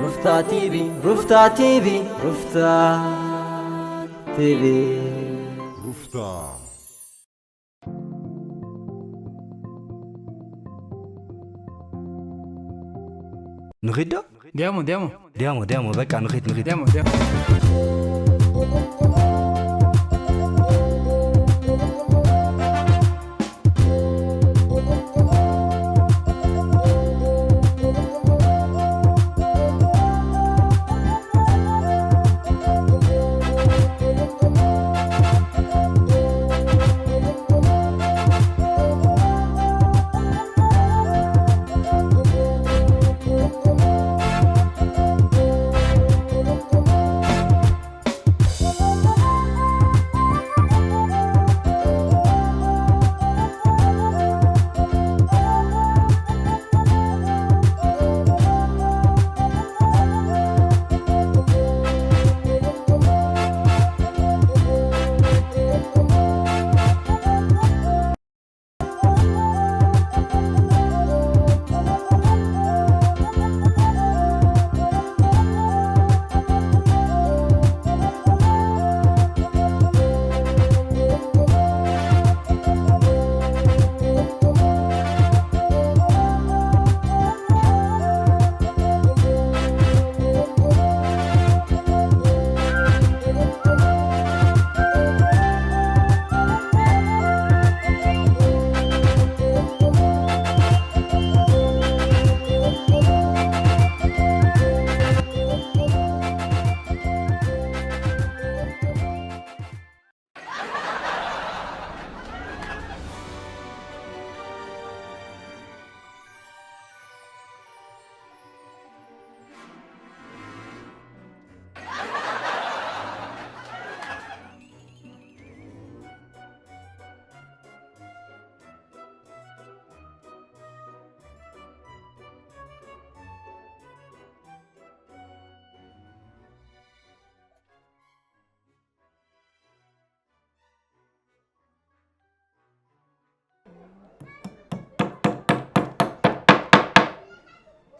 ሩፍታ ቲቪ፣ ሩፍታ ቲቪ፣ ሩፍታ ቲቪ። ሩፍታ። ንኺድ ዶ? ዲያሞ፣ ዲያሞ። ዲያሞ፣ ዲያሞ፣ በቃ ንኺድ፣ ንኺድ። ዲያሞ፣ ዲያሞ።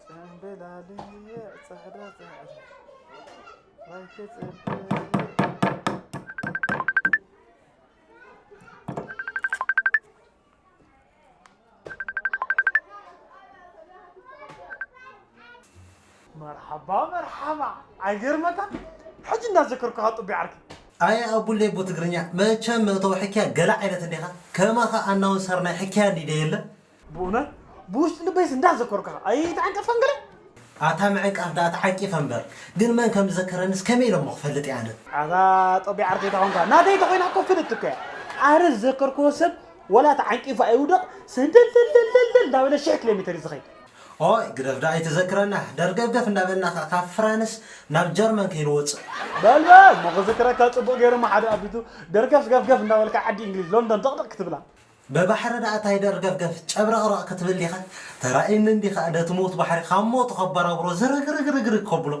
ጽምብላልየ ጻዕዳ ጻዕዳ፣ ዋይ ክጽብቅ። መርሓባ፣ መርሓባ። ኣይገርመካ? ሕጂ እንዳዘከርኩኻ ጡቢ ዓርኪ። ኣየ ኣቡሌ ኣቦ ትግርኛ፣ መቸም መእተዊ ሕክያ ገለ ዓይነት እንዲኻ። ከማኻ ኣናውንሰር ናይ ሕክያ እንዲ ደ የለ? ብእውነት? ብውሽጢ ልበይስ እንዳዘከርኩኻ። ኣይተዓንቀፍካን ገለ? ኣታ ምዕንቃፍ ደኣ ተዓንቂፈ እምበር፣ ግን መን ከም ዝዘከረንስ ከመይ ኢሎሞ ክፈልጥ እየ ኣነ? ኣታ ጦቢ ዓርከይ ተኾንካ፣ ናተይ ተኾይና እኮ ፍልጥቲ እኮ እያ። ኣነ ዝዘከርክዎ ሰብ ወላ ተዓንቂፉ ኣይውደቕ፣ ሰንደልደልደልደል እንዳበለ ሽሕ ኪሎ ሜተር እዩ ዝኸይድ። ኦይ፣ ግደፍ ደኣ ኣይትዘክረና። ደርገፍገፍ እንዳበልና ከኣ ካብ ፍራንስ ናብ ጀርመን ከይንወጽእ። በል በል፣ እሞ ክዝክረካ ጽቡቕ ገይሩ እሞ ሓደ ኣቢቱ ደርገፍገፍገፍ እንዳበልካ ዓዲ እንግሊዝ፣ ሎንዶን ጠቕጠቕ ክትብላ። ብባሕሪ ደኣ እንታይ ደርገፍገፍ ጨብረቕረቕ ክትብል ዲኻ? ተራእየኒ እንዲኻ፣ ነቲ ምዉት ባሕሪ ካብ ሞቱ ከበራብሮ ዝርግርግርግርግ ከብሎ።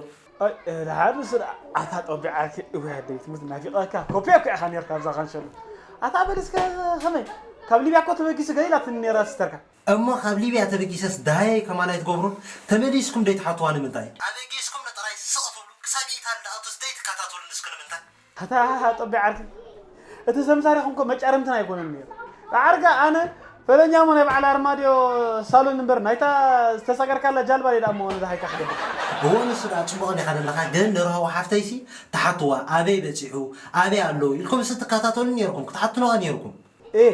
ኣይ፣ ድሓር ንሱ ደኣ፣ ኣታ ጦቢዓኪ፣ እወ ኣደይ ትሙት ናፊቐካ፣ ኮፒያ እኮ ኢኻ ኔርካ ኣብዛ ካንሸሎ። ኣታ በል እስከ ኸመይ? ካብ ሊብያ እኮ ተበጊሱ ገለ ኢላትኒ ኔራ ሲስተርካ። እሞ ካብ ሊብያ ተበጊሰስ ደሃየይ ከማን ኣይትገብሩን? ተመሊስኩም ደይትሓትዋ ንምንታይ? ኣበጊስኩም ንጥራይ ስቕ ትብሉ፣ ክሳብ ኢታሊ ደኣቱስ ደይትከታተሉን እስከ ንምንታይ? ኣታ ጦቢ ዓርኪ፣ እቲ ሰምሳሪኹም እኮ መጫረምትና ኣይኮነን ነይሩ። ዳዓርጋ ኣነ ፈለኛ እሞ ናይ በዓል ኣርማድዮ ሳሎን እምበር ናይታ ዝተሳገርካላ ጃልባ ደኣ እሞ ነዛ ሃይካ ክገብር። እዎ ንሱ ደኣ ጽቡቕ ዲኻ ዘለኻ፣ ግን ንራህዋ ሓፍተይሲ ትሓትዋ፣ ኣበይ በጺሑ፣ ኣበይ ኣለዉ ኢልኩም ስትከታተሉ ነይርኩም፣ ክትሓትኑዋ ነይርኩም። ኤ፣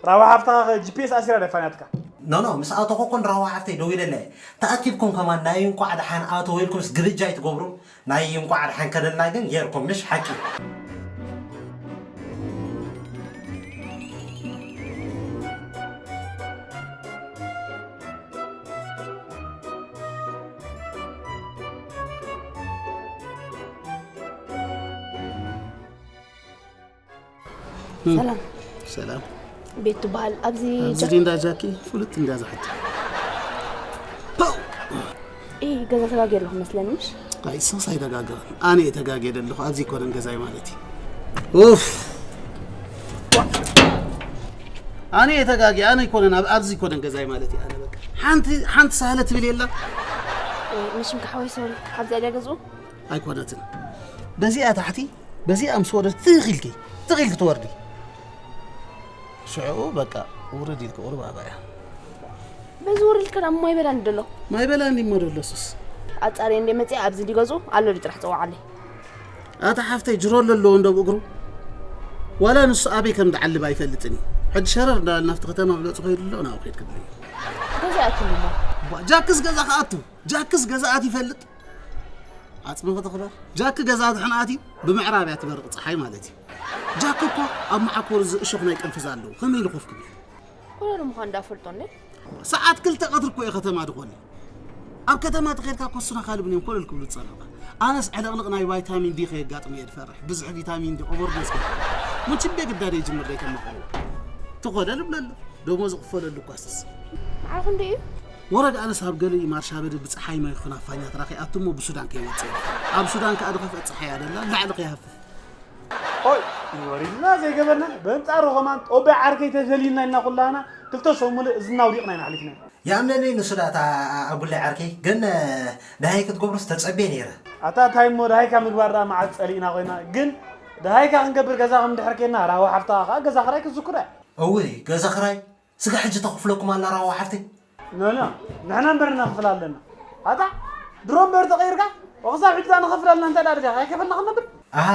ራህዋ ሓፍትኻ ኸ ጂ ፒ ኤስ ኣሲራ ዶ ፋንያትካ? ኖ፣ ኖ፣ ምስ ኣተኹ እኮ ንራህዋ ሓፍተይ ደዊለላ እየ። ተኣኪብኩም ከማን ናይ እንቋዕ ደሓን ኣተወ ኢልኩምስ ግብጃ ኣይትገብሩ። ናይ እንቋዕ ደሓን ከለልና ግን ጌርኩም፣ ምሽ ሓቂ። ሰላም። ሰላም። ቤት ትበሃል። ኣብዚ ኣብዚ ጃክ- እንዳ ጃኪ ፍሉጥ እንዳ ዝሓቲ። ፓው! ኤ፣ ገዛ ተጋግየ ኣለኹ መስለኒ፣ ምሽ? ኣይ፣ ሶስ ኣይተጋገረን። ኣነ እየ ተጋግየ ዘለኹ። ኣብዚ ኣይኮነን ገዛይ ማለት እዩ። ኡፍ! ኣነ እየ ተጋግየ፣ ኣነ ኣይኮነን፣ ኣብ-፣ ኣብዚ ኣይኮነን ገዛይ ማለት እዩ። ኣነ በቃ። ሓንቲ፣ ሓንቲ ሳህለ ትብል የላ? ንሽምካ ሓወይ ሶሪ፣ ኣብዚኣ ድያ ገዝኡ? ኣይኮነትን። በዚኣ ታሕቲ፣ በዚኣ ምስ ወረድኪ ትኽ ኢልኪ፣ ትኽ ኢልኪ ትወርዲ። ሽዑ በቃ ውርድ ኢልኪ ቁሩብ ኣባያ። በዚ ውርድ ኢልካ ናብ ማይ በላኒ ደሎ። ማይ በላኒ እሞ ደሎ ሱስ። ኣጻሪ እንደ መጽኣ ኣብዚ ድዩ ገዝኡ? ኣሎ ድዩ ጥራሕ ጸውዓለይ። ኣታ ሓፍተይ ጅሮ ኣለዎ እንዶ ብእግሩ። ዋላ ንሱ ኣበይ ከም ዝዓልብ ኣይፈልጥን እዩ። ሕጂ ሸረር እንዳበልና ኣብቲ ከተማ ብለጹ ከይዱ ኣሎ ናብኡ ከይድ ክብል እዩ። ገዛ ይኣትሉ እሞ። ባ- ጃክስ ገዛ ክኣቱ፣ ጃክስ ገዛ ኣት ይፈልጥ። ኣጽሚ ክትኽበር። ጃክ ገዛ ድሕን ኣትዩ ብምዕራብ እያ ትበርቕ ጸሓይ ማለት እዩ። ጃክ እኮ ኣብ መዓኮር እዚ እሾኽ ናይ ቅንፍዝ ኣለዎ። ከመይ ኢሉ ኮፍ ክብል? ኮለል ምዃን እንዳፈልጦ እንዴ? ሰዓት ክልተ ቀትሪ እኮ እየ ከተማ ድኾነ። ኣብ ከተማ ተኸይድካ ኮስና ካልብ እዮም ኮለል ክብሉ ዝጸንሑኻ። ኣነስ ዕልቕልቕ ናይ ቫይታሚን ዲ ከየጋጥም እየ ድፈርሕ። ብዝሒ ቪታሚን ዲ ኦቨርዶዝ ከ። ሙችቤ ግዳደ ይጅምር ደይተማኽሩ። ትኾለል ብለሉ። ደሞዝ ክፈለሉ እኳ ስስ። መዓልኹም ድዩ? ወረድ ኣነስ ኣብ ገለ ማርሻ በደ ብጸሓይ ማይ ይኹን ኣፋኛ ተራኺ ኣቱሞ ብሱዳን ከይወጽእ። ኣብ ሱዳን ከኣ ድኸፍአ ጸሓይ ኣደላ ላዕሊ ከይሃፍፍ። ኦይ፣ ወሪድና ዘይገበርና፣ በንጻሩ ከማን ጦቢያ ዓርከይ ተፈሊና ኢልና ኩላና ክልተ ሰሙን እዝና ኣውዲቕና ኢና ኣሕሊፍና። ይኣምነኒ ንሱ ደኣ እታ ኣቡለይ ዓርከይ፣ ግን ደሃይ ክትገብሮስ ተጸብየ ነይረ። ኣታ እንታይ እሞ ደሃይካ ምግባር ደኣ መዓት ጸሊእና ኮይና፣ ግን ደሃይካ ክንገብር ገዛ ከም ድሕር ኬና ራህዋ ሓፍታ ከኣ ገዛ ክራይ ክትዝክሮ እያ። እውይ፣ ገዛ ክራይ? ስጋ ሕጂ ተኽፍለኩም ኣላ ራህዋ ሓፍተይ? ኖ፣ ኖ፣ ንሕና እምበር ነኽፍል ኣለና። ኣታ ድሮ እምበር ተቐይርካ፣ ወኽሳብ ሕጂ ንኸፍል ኣለና እንታይ ደኣ ኣድርጋ፣ ከይከፈልና ክንነብር? ኣሃ፣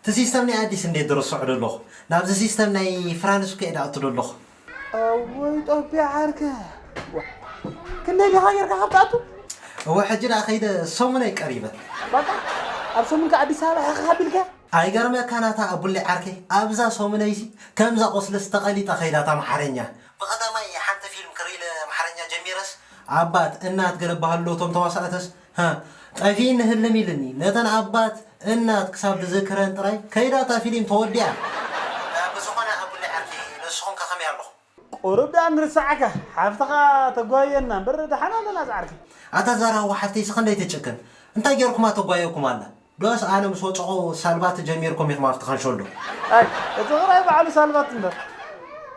እቲ ሲስተም ናይ ኣዲስ እንዴት ድረስዖ ደለኹ? ናብዚ ሲስተም ናይ ፍራንስ እኮ እየ ደኣቱ ደለኹ። እወ ኢትዮጵያ ዓርከ። ዋ፣ ክንደይ ዲኻ ጌርካ ካብ ትኣቱ? እወ፣ ሕጂ ደኣ ከይደ ሰሙነይ ቀሪበ። በቃ፣ ኣብ ሰሙንካ ኣዲስ ኣበባ ሕኽኽ ኣቢልካ? ኣይገርመካን ኣታ ኣቡለይ ዓርከይ፣ ኣብዛ ሰሙነይሲ ከምዛ ቁስልስ ተቐሊጣ ከይዳ እታ ኣምሓርኛ። ብቐዳማይ ሓንቲ ፊልም ክርኢ ኢለ ኣምሓርኛ ጀሚረስ፣ ኣባት እናት ገለ በሃሉ እቶም ተዋሳእተስ፣ ሃ፣ ጠፊእኒ ህልም ኢልኒ። ነተን ኣባት እናት ክሳብ ዝዝክረን ጥራይ ከይዳ እታ ፊልም ተወዲኣ። ብዝኾነ ኣቡለይ ዓርከይ፣ ንስኹም ከ ከመይ ኣለኹም? ቁሩብ ደኣ ንርስዓካ፣ ሓፍትኻ ተጓየና እምበር ደሓን ኣለና ዝዓርከይ። ኣታ እዛ ራህዋ ሓፍተይሲ ክንደይ ትጭክን? እንታይ ጌርኩማ ተጓየኩም ኣላ? ዶስ ኣነ ምስ ወጨቑ ሳልቫት ጀሚርኩም ኢኹም ኣብቲ ካንሾሎ? ኣይ፣ እቲ ኽራይ ባዕሉ ሳልቫት እምበር።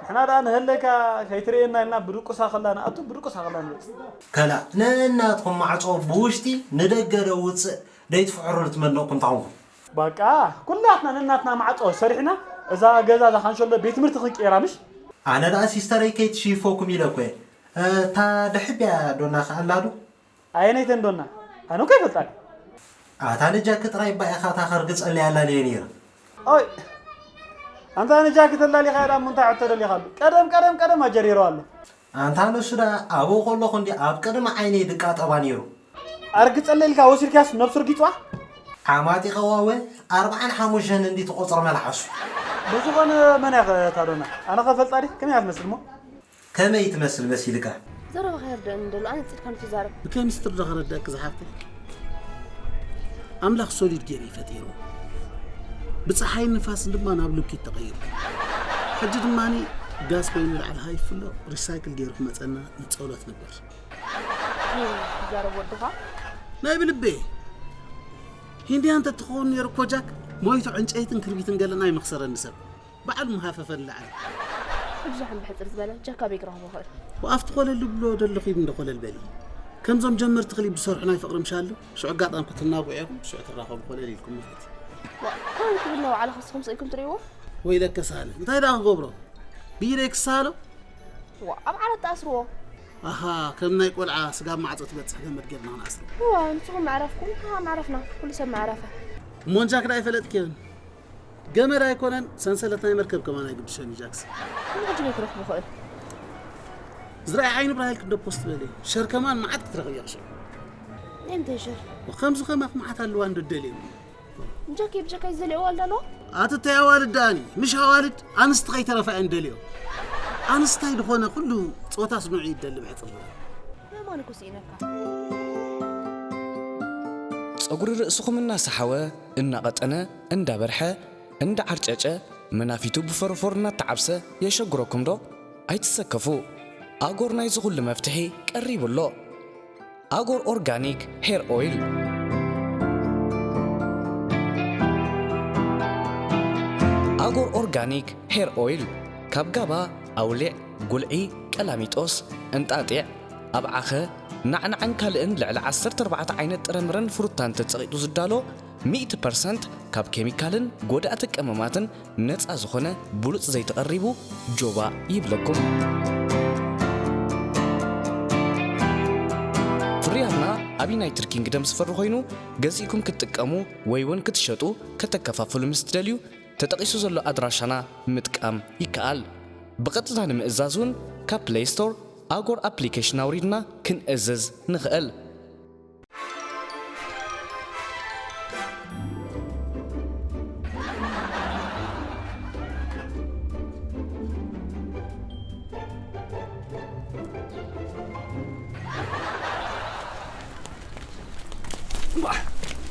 ንሕና ደኣ ንህለካ ከይትርእየና ኢልና ብድቁሳ ኸላ ንኣቱ፣ ብድቁሳ ኸላ ንወጽእ። ከላ፣ ነናትኩም ማዕጾ ብውሽጢ ንደገ ዶ ውጽእ ደይትፍሕሩ ንትመንቕኩም ተኾንኩም። በቃ፣ ኩላትና ነናትና ማዕጾ ሰሪሕና፣ እዛ ገዛ እዛ ካንሾሎ ቤት ትምህርቲ ክንቅየራ ምሽ? ኣነ ደኣ ሲስተረይ ከይትሽይፎኩም ኢለ እኮ እየ። እታ ድሕቢያ ዶና ከኣ ኣላ ዶ? ኣየነይተን ዶና? ኣነ እኮ ይፈልጣ። ኣታ ንጃኪ ጥራይ እባ ኢኻ እታ ከርግጸለይ ኣላልየ ነይረ። ኦይ! ኣንታ ንጃኪ ተላሊኻ እያ ደኣ እሞ እንታይ ሕቶ ደሊኻሉ? ቀደም፣ ቀደም፣ ቀደም ኣጀሪሮ ኣሎ። ኣንታ ንሱ ደኣ ኣብኡ ከለኹ እንዲ ኣብ ቅድሚ ዓይነይ ድቃጠባ ነይሩ። ኣርግጸለይ ኢልካ ወሲድካስ ነብሱ ርጊጽዋ? ዓማጢ ቀዋወ ኣርብዓን ሓሙሽተን እንዲ ትቆጽር መልሓሱ። ብዝኾነ መን እያ ኸ እታ ዶና? ኣነ ኸ ፈልጣ ድየ? ከመይ እያ ትመስል እሞ? ከመይ ትመስል መሲልካ? ዘረባኻ ይርደአኒ ደሎ፣ ኣነጺርካ ንትዛረብ። ብከይ ምስጢር ዶ ከረድኣኪ ዝሓፍተይ? ኣምላኽ ሶሊድ ገይሩ እዩ ፈጢሩ። ብጸሓይን ንፋስን ድማ ናብ ልኪት ተቐይሩ። ሕጂ ድማኒ ጋዝ ኮይኑ ላዕሊ ሃይፍሎ ሪሳይክል ገይሩ ክመጸና ንጸሎት ንግበር። ትዛረብ ወድኻ? ናይ ብልቤ። ሂንድያ እንተትኸውን ነይሩ እኮ ጃክ፣ ሞይቱ ዕንጨይትን ክርቢትን ገለና ኣይመኽሰረኒ ሰብ። ባዕሉ ምሃፈፈ ንላዕሊ። ብዙሕ ብሕጽር ዝበለ ጃካ ኣበይ ክረኽቦ ይኽእል? ወኣፍቲ ኮለል ዝብሎ ደሎ ኺድ እንዶ ኮለል በሊ። ከምዞም ጀመርቲ ክሊ ብሰርሑ ናይ ፍቕሪ ምሻሉ፣ ሽዑ ኣጋጣሚ ክትናብዑ ኢኹም፣ ሽዑ ትራኸቡ ኮለል ኢልኩም ማለት እዩ። ዋ፣ ኮለል ክብል ነው ባዕልኻ ንስኹም ስኢልኩም ትርእይዎ? ወይለከ ሳለ፣ እንታይ ደኣ ክገብሮ? ብኢደይ ክሳሎ? ዋ፣ ኣብ ዓራት ተኣስርዎ። ኣሃ፣ ከም ናይ ቆልዓ ስጋብ ማዕጾ ትበጽሕ ገመድ ጌርና ክንኣስሮ። ዋ፣ ንስኹም መዕረፍኩም፣ ንሕና መዕረፍና፣ ኩሉ ሰብ መዕረፈ። እሞ ንጃክ ደኣ ኣይፈለጥክዮን? ገመድ ኣይኮነን፣ ሰንሰለት ናይ መርከብ ከማን ኣይግድሾን እዩ ጃክስ። ሕጂ በይ ክረኽቦ ይኽእል? ዝረኣይ ዓይኒ ብራሂል ክንደ ፖስት በሊ። ሸር ከማን መዓት ክትረኽብ ኢኻ ሽዑ። ናይ ምንታይ ሸር? ከምዚ ከማኽ መዓት ኣለዋ እንዶ ደልዩ። ንጃኪ ብጀካይ ዝደልዮ ኣዋልድ ኣለዋ? ኣቲ እንታይ ኣዋልድ ደኣኒ? ምሽ ኣዋልድ ኣንስቲ ከይተረፋ እየን ደልዮ። ኣንስታይ ዝኾነ ኩሉ ጾታስ ንዑ ይደሊ ብሕጽር ዝበለ። የማን እኮ ስኢነካ። ጸጉሪ ርእስኹም እናሰሓወ፣ እናቐጠነ፣ እንዳበርሐ፣ እንዳዓርጨጨ፣ መናፊቱ ብፈረፎር እናተዓብሰ የሸግረኩም ዶ? ኣይትሰከፉ። ኣጎር ናይዚ ኩሉ መፍትሒ ቀሪቡ ኣሎ። ኣጎር ኦርጋኒክ ሄር ኦይል። ኣጎር ኦርጋኒክ ሄር ኦይል ካብ ጋባ፣ ኣውሊዕ፣ ጉልዒ፣ ቀላሚጦስ፣ እንጣጢዕ፣ ኣብዓኸ፣ ናዕናዕን ካልእን ልዕሊ ዓሰርተ ኣርባዕተ ዓይነት ጥረምረን ፍሩታን ተጸቒጡ ዝዳሎ፣ ሚእቲ ፐርሰንት ካብ ኬሚካልን ጎዳእቲ ቀመማትን ነጻ ዝኾነ ብሉጽ ዘይቲ ቀሪቡ ጆባ ይብለኩም። ፍርያትና ኣብ ዩናይትድ ኪንግደም ዝፈሪ ኮይኑ፣ ገዚእኩም ክትጥቀሙ ወይ እውን ክትሸጡ፣ ከተከፋፍሉ ምስ ትደልዩ፣ ተጠቒሱ ዘሎ ኣድራሻና ምጥቃም ይከኣል። ብቐጥታ ንምእዛዝ እውን ካብ ፕለይ ስቶር ኣጎር ኣፕሊኬሽን ኣውሪድና ክንእዝዝ ንኽእል።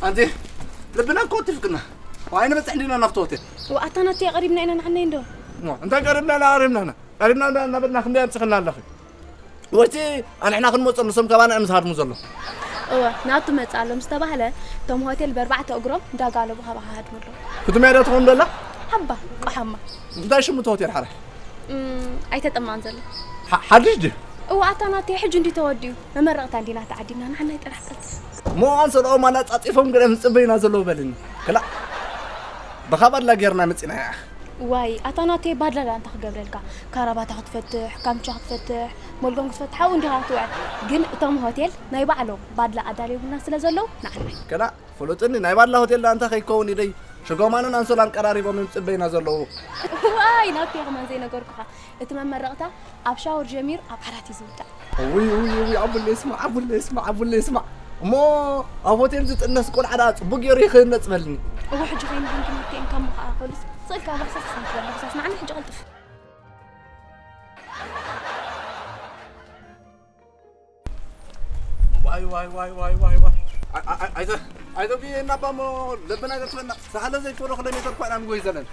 ኣንቲ ልብና እኮ ወቲፍክና። ዋይ ንበጽሕ እንዲና ናብቲ ሆቴል። ወኣታ ናተይ ቀሪብና ኢና ንዓነይ እንዶ። እሞ እንታይ ቀሪብና ኢና ቀሪብና ኢና። ቀሪብና ኢና እናበልና ክንደይ ኣምጽኽና ኣለኺ። ወይቲ ኣንሕና ክንመጾም ንሶም ካባና እዮም ዝሃድሙ ዘሎ። እወ ናቱ መጽእ ኣሎ ምስ ተባህለ እቶም ሆቴል በርባዕተ እግሮም እንዳጋለቡ ካባኻ ሃድሙ ኣለዉ። ክትመያ ዶ ትኸውን ደላ? ሓባ ቆሓማ። እንታይ ሽሙ እቲ ሆቴል ሓራይ? እም፣ ኣይተጠማን ዘሎ። ሓ-፣ ሓድሽ ድዩ? እወ ኣታ ናተይ ሕጂ እንዲ ተወዲኡ። መመረቕታ እንዲና ተዓዲምና ንዓናይ ጥራሕ ቀልጥፍ። እሞ ኣንሰልኦም ኣናጻጺፎም ገለ ምስ ጽበዩና ዘለዉ በልኒ። ክላእ። ብኻ ባድላ ጌርና መጺና ያኽ። ዋይ ኣታ ናተይ ባድላ ደኣ እንታይ ክገብረልካ? ካራባታ ክትፈትሕ፣ ካምቻ ክትፈትሕ፣ ሞልጎም ክትፈትሕ ኣብኡ እንዲኻ ክትውዕል። ግን እቶም ሆቴል ናይ ባዕሎም ባድላ ኣዳልዮምልና ስለ ዘለዉ ንዓናይ። ክላእ። ፍሉጥኒ ናይ ባላ ሆቴል ደኣ እንታይ ከይከውን ኢለይ ሽጎማንን ኣንሶላን ቀራሪቦም እዮም ዝጽበዩና ዘለዉ። ዋይ ናብቲ ከማን ዘይነገርኩኻ። እቲ መመረቕታ ኣብ ሻወር ጀሚሩ ኣብ ዓራት እዩ ዝውዳእ። ውይ ውይ ውይ ኣቡለይ ስማዕ ኣቡለይ ስማዕ ኣቡለይ ስማዕ። እሞ ኣብ ሆቴል ዝጥነስ ቆልዓ ደኣ ጽቡቅ ገይሩ ይኽህነጽ በልኒ። እወ ሕጂ ከይንድንግን መቴን ካብ ምኸኣ ኮልስ ስእልካ ባሕሳስ ሳንት በል ባሕሳስ ንዓና ሕጂ ቀልጥፍ። ዋይ ዋይ ዋይ ዋይ ዋይ ዋይ። ኣይ- ኣይ- ኣይ- ኣይተ- ኣይተጉየና እባ እሞ ለብና ገርትበና። ሳህለ ዘይኮነ ክለ ሜተር እኳ ኢና ንጎይ ዘለና።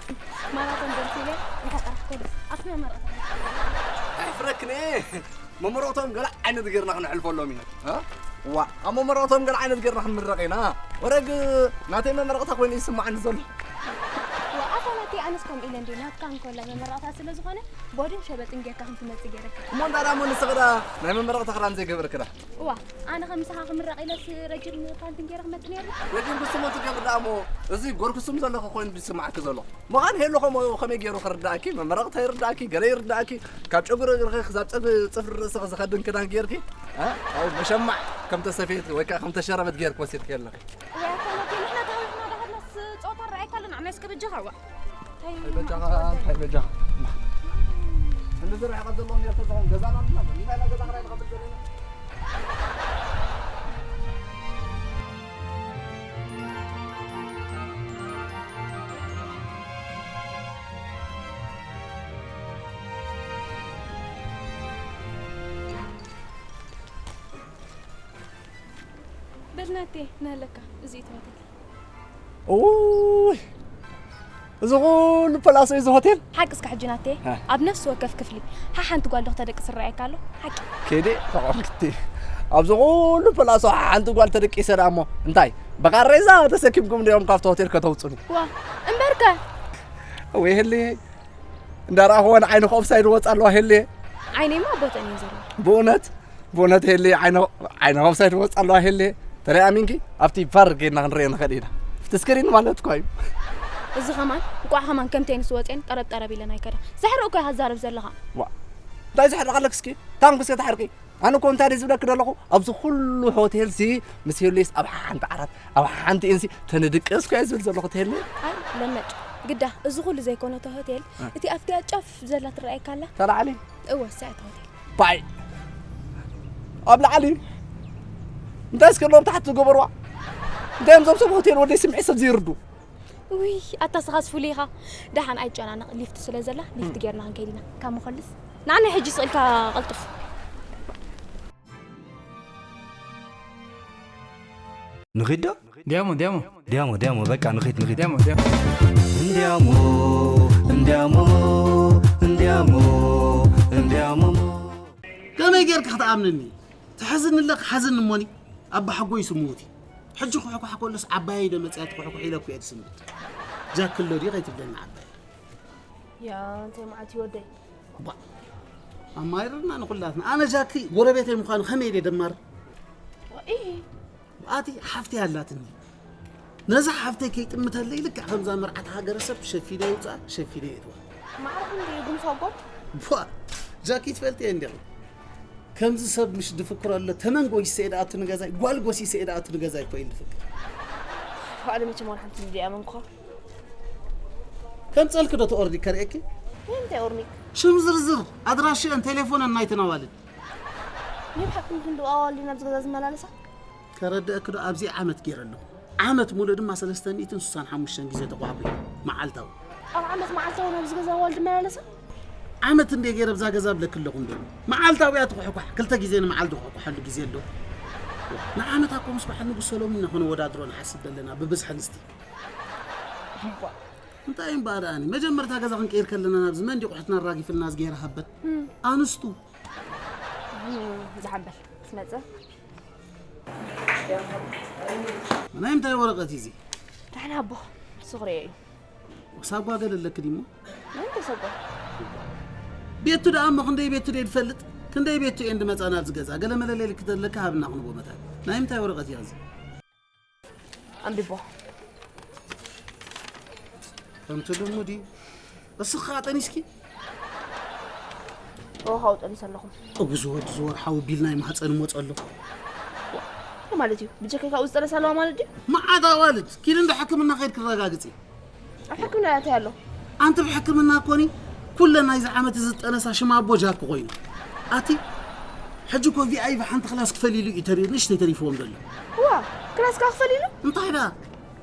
ማራቶን ደርሲለ እንተ ቀረሕኩ ኣስመ መረእታ። ኣይፍረክኒ። መመረቕቶም ገለ ዓይነት ጌርና ክንሕልፈሎም ኢና። እ? ዋ ኣብ መመረቕቶም ገለ ዓይነት ጌርና ክንምረቕ ኢና። ወረግ ናተይ መመረቕታ ኮይኑ ይስማዓኒ ዘሎ። ወኣታ ናተይ ኣነስ ከምኡ ኢለ እንዲ ናትካ እንኮላይ መመረቕታ ስለ ዝኾነ ቦድን ሸበጥን ጌርካ ከም ትመጽእ ጌረካ። እሞ እንዳ ዳሞ ንስኺ ዳ ናይ መመረቕታ ክዳን ዘይገበርክዳ? እዋ ኣነ ከምሳኻ ክምረቕ ኢለስ ረጅም ፓንትን ጌረ ክመጽእ ነይሩ። ረጅም ክስሞ ትገብር ዳሞ እዚ ጎርክስም ዘለኹ ኮይኑ ዝስማዓኪ ዘሎ። ምዃን ሄሎ ከምኡ ከመይ ገይሩ ክርዳእኪ? መመረቕታ ይርዳእኪ፣ ገለ ይርዳእኪ። ካብ ጨጉሪ እግርኺ ክሳብ ጸጉሪ ጽፍሪ ርእስኺ ዝኸድን ክዳን ጌርኪ፣ እ? ኣብኡ መሸማዕ ከም ተሰፍየት ወይ ከኣ ከም ተሸረበት ጌርኪ ወሲድኪ ኣለኺ። እዋ ኣታ ናተይ ንሕና ተሃዊኽና ዳኸድናስ ጸወታ ንረኣየካ ኣለና። ንዓና እስከ በጃኻ እዋ። እንታይ በጃኻ፣ እንታይ በጃኻ? እንዲ ዝረሓቐ ዘለዎም የርተ ዝኾን ገዛና ምናምን፣ እንታይ ኢና ገዛ ክራይ ንኸፍል ዘለና? በል ናቴ፣ ናለካ፣ እዚ እዩ እቲ ሆቴል። ኡይ፣ እዚ ኩሉ ፕላሶ እዚ ሆቴል? ሓቂ እስከ ሕጂ ናቴ፣ እ። ኣብ ነፍሲ ወከፍ ክፍሊ ሓሓንቲ ጓል ዶ ክተደቅስ ይረኣየካ ኣሎ? ሓቂ። ኬዴ ተቐምቲ። ኣብዚ ኩሉ ፕላሶ ሓሓንቲ ጓል ተደቂሰ ደኣ እሞ እንታይ ብቃሬዛ ተሰኪምኩም ዲኦም ካብቲ ሆቴል ከተውጹኒ? ዋ፣ እምበርከ። ወይ ህልየ፣ እንዳረኣኽወን ዓይንኺ ኦፍሳይድ ወጻ ኣለዋ ህልየ። ዓይነይማ ኣብ ቦተን እየን ዘለዋ። ብእውነት? ብእውነት ሄሊ ዓይነ-፣ ዓይነ ኦፍሳይድ ወጻ ኣለዋ ሄሊ። ተረይ ኣሚንኪ ኣብቲ ቫር ጌርና ክንርእዮ ንኽእል ኢና። ኣብቲ ስክሪን ማለት እኳ እዩ። እዚ ኸማን፣ እንቋዕ ኸማን ከምተይ ንስ ወጼን ጠረብ ጠረብ ኢለን ኣይከዳ። ዘሕርቕ እኮ ኢኻ ትዛረብ ዘለኻ። ዋ፣ እንታይ ዘሕርቕ ኣለክ እስኪ? ታንኩ እስከ ተሓርቂ። ኣነ እኮ እንታይ ድየ ዝብለክ ዘለኹ? ኣብዚ ኩሉ ሆቴል ሲ ምስ ሄሉስ ኣብ ሓንቲ ዓራት፣ ኣብ ሓንቲ ኢንሲ ተንድቅስ እኮ እየ ዝብል ዘለኹ፣ ተሄሉ። ኣይ፣ ለመጭ። ግዳ፣ እዚ ኩሉ ዘይኮነ እታ ሆቴል፣ እ። እቲ ኣብቲኣ ጫፍ ዘላ ትረኣየካ ኣላ? እታ ላዕሊ? እወ፣ እሳ እያ እታ ሆቴል። ባይ። ኣብ ላዕሊ? እንታይ እስከ ኣለዎም ታሕቲ ዝገበርዋ? እንታይ እዮም እዞም ሰብ ሆቴል ወደይ ስምዒ ሰብ ዘይርዱ? ውይ፣ ኣታ ስኻስ ፍሉይ ኢኻ። ደሓን ኣይጨናነቕ፣ ሊፍት ስለ ዘላ፣ ሊፍት ጌርና ክንከይድ ኢና። ካብ መኸልስ፣ ንዓና ሕጂ ስቕ ኢልካ ቀልጥፍ። ንኺድ ዶ? ዲያሞ፣ ዲያሞ። ዲያሞ፣ ዲያሞ፣ በቃ ንኺድ፣ ንኺድ። ዲያሞ፣ ዲያሞ። እንዲያሞ፣ እንዲያሞ፣ እንዲያሞ፣ እንዲያሞ። ከመይ ጌርካ ክትኣምነኒ? ትሕዝኒ ኣለካ፣ ሓዝኒ እሞኒ። ኣባ ሓጎይ ስምዉቲ። ሕጂ ኩሕኳሕ ከሎስ ዓባየይ ዶ መጽያ ትኩሕኩሕ ኢለ እኮ እየ ዝስምት። ጃክሎ ድዩ ከይትብለኒ ዓባየይ? ያ፣ እንታይ መዓት እዩ ወደይ? ባ-፣ ኣማይርና ንኹላትና። ኣነ ጃኪ ጎረቤተይ ምዃኑ ከመይ ኢለ ደማር? ኣቲ ሓፍተይ ኣላትኒ። ነዛ ሓፍተይ ከይጥምተለይ ልክዕ ከምዛ መርዓት ሃገረሰብ ሸፊነ ይውፅኣ፣ ሸፊነ የእትዋ። ማዕረኹም ድዩ ጉንፋ ጓል? ቧ! ጃኪ ትፈልጥየ እንዲኺ። ከምዚ ሰብ ምሽ ድፍክሮ ኣሎ፣ ተመን ጎሲሰ እየ ድኣቱ ንገዛይ፣ ጓል ጎሲሰ እየ ድኣቱ ንገዛይ እኮ እዩ ድፍክር። ኣነ መቸም ዋላ ሓንቲ እንዲያ መንኳ። ከምፀልኪ ዶ ትኦርዲ ከርእየኪ? እንታይ ኦርኒክ? ሽም ዝርዝር፣ ኣድራሽአን፣ ቴሌፎነን ናይተን ኣዋልድ። ናይ ብሓቂ ክንዲ ኣዋልድ ናብዚ ገዛ ዝመላለሳ? ከረድአኪ ዶ ኣብዚ ዓመት ገይረ ኣለኹ። ዓመት ሙሉእ ድማ ሰለስተ ሚእትን ስሳን ሓሙሽተን ግዜ ተቋዕኩ መዓልታዊ። ኣብ ዓመት መዓልታዊ ናብዚ ገዛ ኣዋልድ መላለሳ? ዓመት እንደ ገይረ ኣብዛ ገዛ ብለኪ ኣለኹ እንዶ። መዓልታዊ እያ ትኹሕኳሕ፣ ክልተ ግዜ ንመዓልቲ ትኹሕኳሓሉ ግዜ ኣሎ። ንዓመት ኣኮ ምስ በዓል ንጉስ ሰሎሙን ኢና ክነወዳድሮ ንሓስብ ዘለና ብብዝሒ ኣንስቲ። እንታይ እምበኣር ኣኒ መጀመርታ ገዛ ክንቀይር ከለና ናብዚ መን ዲቑሕትና ኣራጊፍልና ዝገይረ ሃበን ኣንስቱ። ዝሓበል ስመፀ ናይ ምንታይ ወረቐት እዩ እዚ? ዳሕና ኣቦ ስኽሪ እዩ። ሳጓ ገለ ኣለኪ ዲሞ? ምን ተሰጓ? ቤቱ ደኣ እሞ ክንደይ ቤቱ ደይ ትፈልጥ? ክንደይ ቤቱ እየን ድመፃ ናብዚ ገዛ? ገለ መለለይ ልክተለካ ሃብና ክንቦ መታን። ናይ ምንታይ ወረቐት እያ እዚ? ኣንቢቦ። ከምቲ ልሙድ እዩ። እስኻ ጠኒስኪ? ኦሃው ጠኒሰ ኣለኹም። እጉ ዝወድ ዝወር ሓዊ ቢል ናይ ማህፀን ሞፅ ኣሎ። እንታይ ማለት እዩ? ብጀከይ ካብኡ ዝጠነስ ኣለዋ ማለት ድዩ? መዓት ኣዋልድ ኪድ እንደ ሕክምና ከይድ ክረጋግፅ እዩ። ኣብ ሕክምና እንታይ ኣሎ? ኣንቲ ብሕክምና ኮኒ ኩለን ናይዚ ዓመት እዚ ዝጠነሳ ሽማ ኣቦ ጃክ ኮይኑ ኣቲ ሕጂ ኮ ቪኣይቪ ሓንቲ ክላስ ክፈሊሉ እዩ ተሪር ንሽተይ ተሪፍዎም ዘሎ። ዋ ክላስ ካ ክፈሊሉ? እንታይ ዳ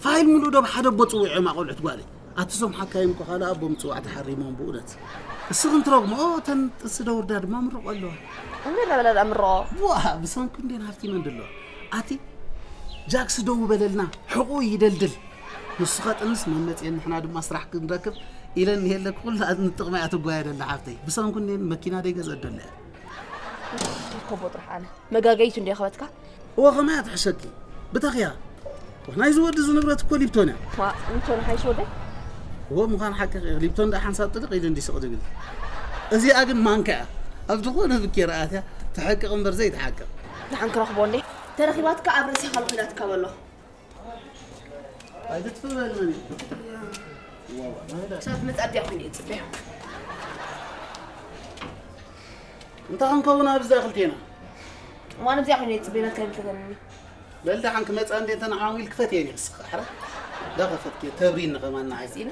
ፋይል ሙሉእ ዶ ብሓደ ኣቦ ፅውዕዮም ኣቆልዑት ጓለይ ኣቲ ዞም ሓካይም ኮ ካልእ ኣቦ ምፅዋዕ ተሓሪሞም ብእውነት። እስኽን ትረግሞ ተን ጥንሲ ደውርዳ ድማ ምርቆ ኣለዋ። እንዴ ዳበላ ዳ ምርቆ? ዋ ብሰንኩ እንዴን ሃፍቲመን ደለዋ ኣቲ ጃክስ ደው በለልና ሕቑ ይደልድል። ንሱ ኸጥንስ መመፅየን ንሕና ድማ ስራሕ ክንረክብ ኢለን ንሄለክ ኩላ ንጥቕሚ እያ ትጓየ ደላ ሓፍተይ። ብሰንኩ እኔን መኪና ደይገዘእ ደለ እያ። ኮቦ ጥራሕ ኣነ መጋገይቱ እንደ ኸበትካ። እወ ኸመይ እያ ትሕሸኪ ብተኽያ። ወ ናይዚ ወዲ እዚ ንብረት እኮ ሊፕቶን እያ። ዋ ሊፕቶን ሓይሽ ወደይ። እወ ምዃን ሓቂ ሊፕቶን ዳ ሓንሳብ ጥልቕ ኢሉ እንዲ ስቕ ድብል። እዚኣ ግን ማንካ እያ። ኣብ ዝኾነ ብኬ ረኣትያ ትሕቅቕ እምበር ዘይትሓቅቕ። ንሓን ክረኽቦ እንዴ ተረኺባትካ ኣብ ርእሲ ካልኩላ ትካበሎ። ኣይትጥፍእ በልኒ። ክሳብ መጻ ኣብዚኣ ኮይኑ እየ ዝጽበዮ። እንታይ ክንከውን ኣብዚ ክልቴና? እዋን ኣብዚኣ ኮይኑ እየ ዝጽበዮ ናትካ ይምልከተኒ። በል ደሓን ክመጻ እንዴ እንተ ንዓው ኢል ክፈት እየ ንስኻ ሕራ። ዳኸፈትክ ተብሪኒ ከማን ንዓይ። ጺና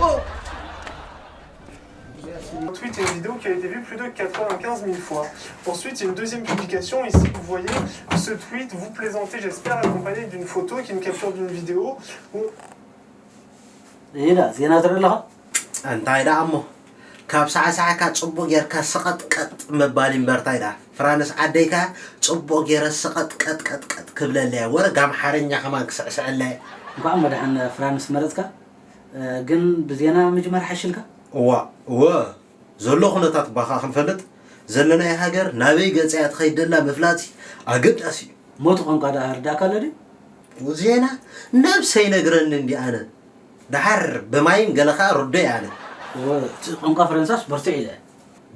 ኦ! Un tweet et une vidéo qui a été vue plus de quatre-vingt-quinze mille fois. Ensuite, il y a une deuxième publication. Ici, vous voyez ce tweet, vous plaisantez, j'espère, accompagné d'une photo qui est une capture d'une vidéo. Où... ዜና ትርኢ ኣለኻ? እንታይ ደኣ እሞ ካብ ሳዕሳዕካ ጽቡቕ ጌርካ ሰቐጥቀጥ ምባል እምበር እንታይ ደኣ ፍራንስ ዓደይ ከኣ ጽቡቕ ጌረ ሰቐጥቀጥቀጥቀጥ ክብለለያ ወረ ጋምሓርኛ ከማን ክስዕስዐለያ። እንኳዕ መድሓን ፍራንስ መረጽካ። ግን ብዜና ምጅማር ሓሽልካ? እዋ እወ ዘሎ ኩነታት እባ ከኣ ክንፈልጥ ዘለናያ ሃገር ናበይ ገጻ እያ ትኸይድ ደላ ምፍላጥ ኣገዳሲ እዩ። ሞቱ ቋንቋ ደኣ ርዳእካ ኣሎ ድዩ? ዜና ነብሰይ ነግረኒ እንዲ ኣነ ደሓር ብማይን ገለ ከኣ ርዶ እየ ኣነ። እወ እቲ ቋንቋ ፈረንሳስ ብርቱዕ ኢለ።